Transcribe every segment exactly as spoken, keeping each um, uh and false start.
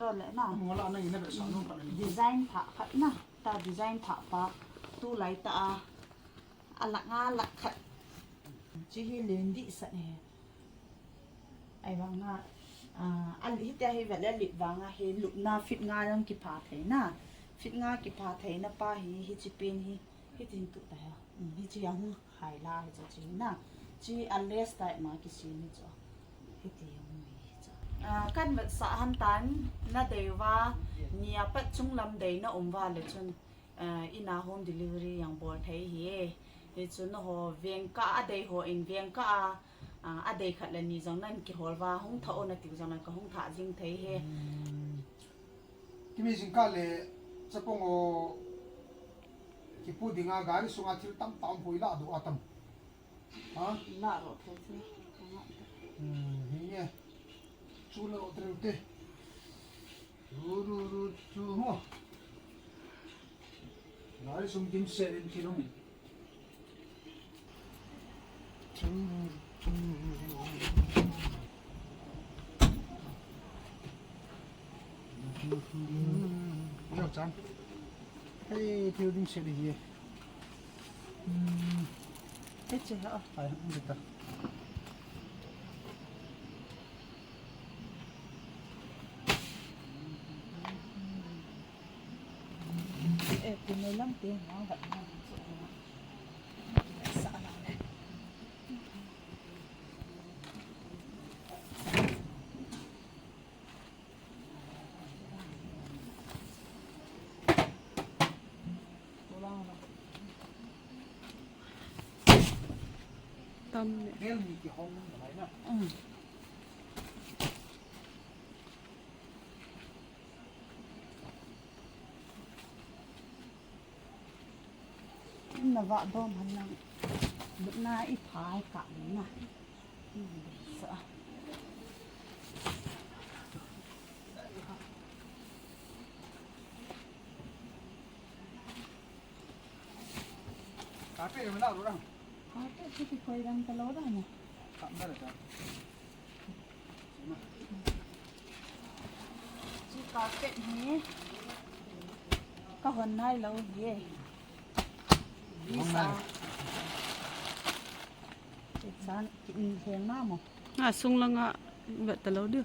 Le na. Mo la na ina be sa no pa na ni. Design pha khat na. Ta design pha pa. Tu lai ta a. A lak nga lak khat. Chi hi len di sa ne. Ai vang a. A, a li te hi ve le li vang a hi lupna fit nga jong kipha thei na. Fit nga kipha thei na pa hi hi chi pen hi. Hi tin tu ta ha. Hi chi yang. Hai la hi chu chi na. Chi a lace type ma kisem hi chu. Hiti hi chu. Ah, kan vetsah han tan na dei uva, nia pat chunglam dei na um uva le chun, ah, ina home delivery jong bol thei ahi. Hi chu nangho veng kah a dei ho in veng kah a, ah, a dei khat le ni jong nan kihol uva, hung thah o na tiu jong nan ka hung thah jing thei ahi. Hmm. Kimi jingkah le chapang o kipu dinga gari sunga thil tamtah um poi la do atam. Ha? La ro thei se. Hmm, hi nge. Chu la ro thei te. Ru, ru, ru, chu ho. Gari sung dimset in thil um. Yo, chan. Hey, thil dimset hi. Hmm. Hiche ha. Ai, um ta. Eh, pi noi lam te, nang vat na. Sa la le. Tam ne. Bel ni kihong nalai na. Mm. Na va dom han lang. Na i phai ka na. Carpet mana lo dang. Carpet chu kikoi dang talou dang ne. Kap na le ta. Chu carpet hi ka hon nai lou hi. Visa. Chan kin heng na mo. Nga sung langa vet talou diu.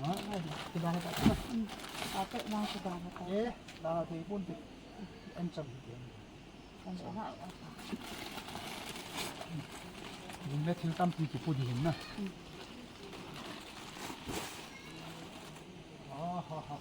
Ha, na, kidana ta. Hmm. Carpet na kidana ta. Eh, na, thei pon te. An cham hi te. An cham. Lung le thil tampi kipu ding hin na. Hmm. Ah, ha, ha.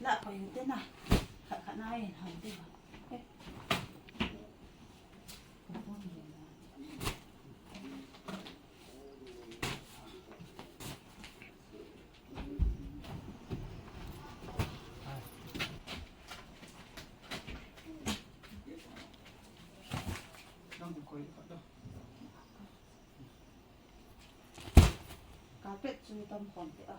La ko yu te na. Khat khat na yin hau te ba. Eh. Carpet chu tam khom te a.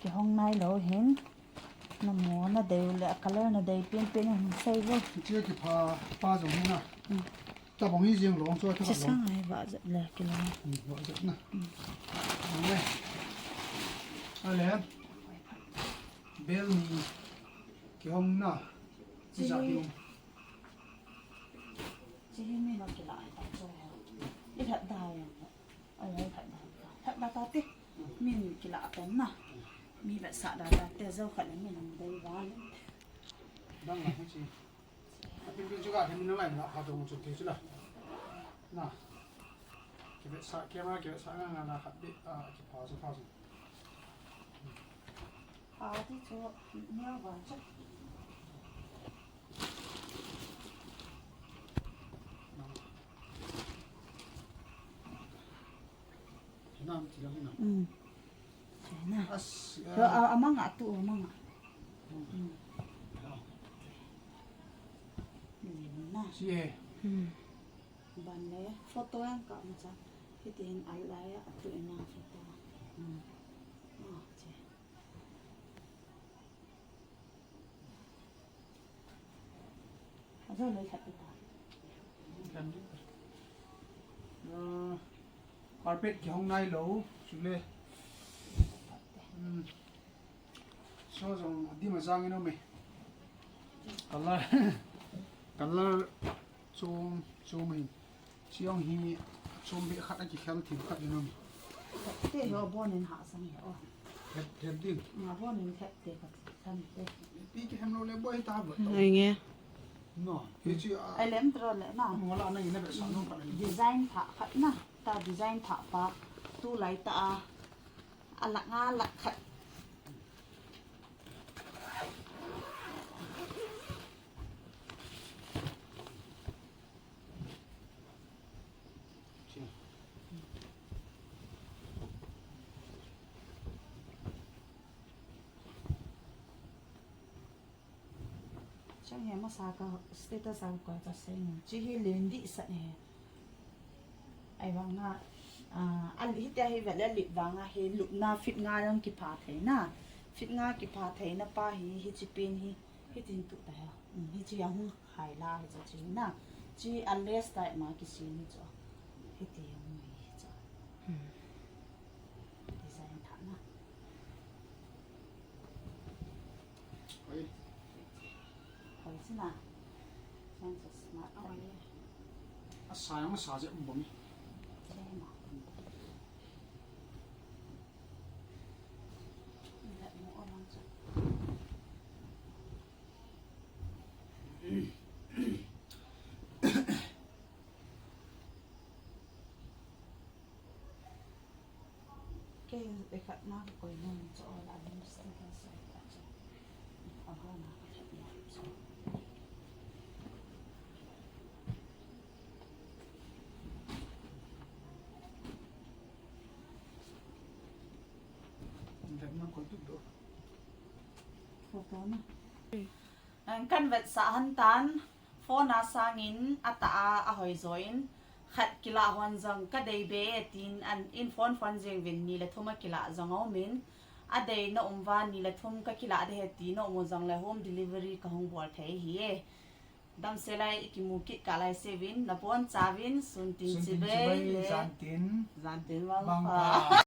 Kihong nai lou hin. Na mo na dei u le, a color na dei pen pen hung sei vo. Hiche kipha pa jong hi na. Hmm. Tabang hi jeng long chu a thakhat long. Sang ai va jat le kilo. Hmm, va jat na. Hmm. Ang le. A le. Bel ni kihong na. Chi ja hi um. Chi hi mi na kila ai ta chu. I that da ya. Ai, ai, that da, that da ta te. Min kila pen na. Mi vetsah da ta te, jou khat le min dei val. Dang la, chi. Apin pin chu ka, min lai la, pha dong chu te chu la. Na. Kivetsah, kema kivetsah nga nga na khat bit, a, kipha chu pha chu. Pha ti chu, nia va chu. Am ti lang na. Hmm. Chena. As, Yo, ah, a, amang a tu, amang a. Hmm. Hmm. Na. Si he. Hmm. Ban le photo yang ka ma cha. Hitin al lai a tu ina photo. Hmm. Ah, che. Ajo lei khat ta. Kan di. Ah, carpet kihong nailou, chule. Hmm. So jong adim ajang ino me. Color. Color chom, chom hin. Chong hi chom be khat a kikhel thim khat ino me. Te ho bon in ha sang he o. Thep, thep ding. Nga bon in thep te khat san te. Pi ki hem lo le boi ta bo. Ai nge. No, hi chi a. Ai lem tro le na. Mo la na ina be sa no pa le. Design pha khat na. Ta design pha pa. Tu lai ta a. A lak nga lak khat. Chang he masa ka status a ka cha sei ngun. Chi hi len di sa ne. Ai vang a, a, a li hi te hi vele li vang a hi lupna fit nga jong kipha thei na. Fit nga kipha thei na pa hi, hi chi pin hi, hi tin tu ta he. Hmm, hi chi a hung khai la hi cha chi na. Chi a lace type ma kisin hi chu. Hi ti hung hi cha. Hmm. Design tha na. Oi. Oi, sina. Sen sa smart. Oi. Asa yang sa je umbo mi. Sena. Nda mo orang sa. Kei, e khat na ka koi na ni cho la ni sti ka sa ka cha. A ba na ka khat na so. Khat na koi tu do. Photo na. An kan vetsah han tan, phone a sangin atah a, ahoi join, khat kilah hon jong ka dei be e tin an in phone phone jeng vin ni le thum a kilah jong aumin, adei na um va ni le thum ka kilah de he ti na um u jong le home delivery ka hung bol thei hi e. Damsel a i kimu kit kah lai sevin, na bon chavin, sun tin chibai le. Sun tin chibai, jan tin. Jan tin mangpha.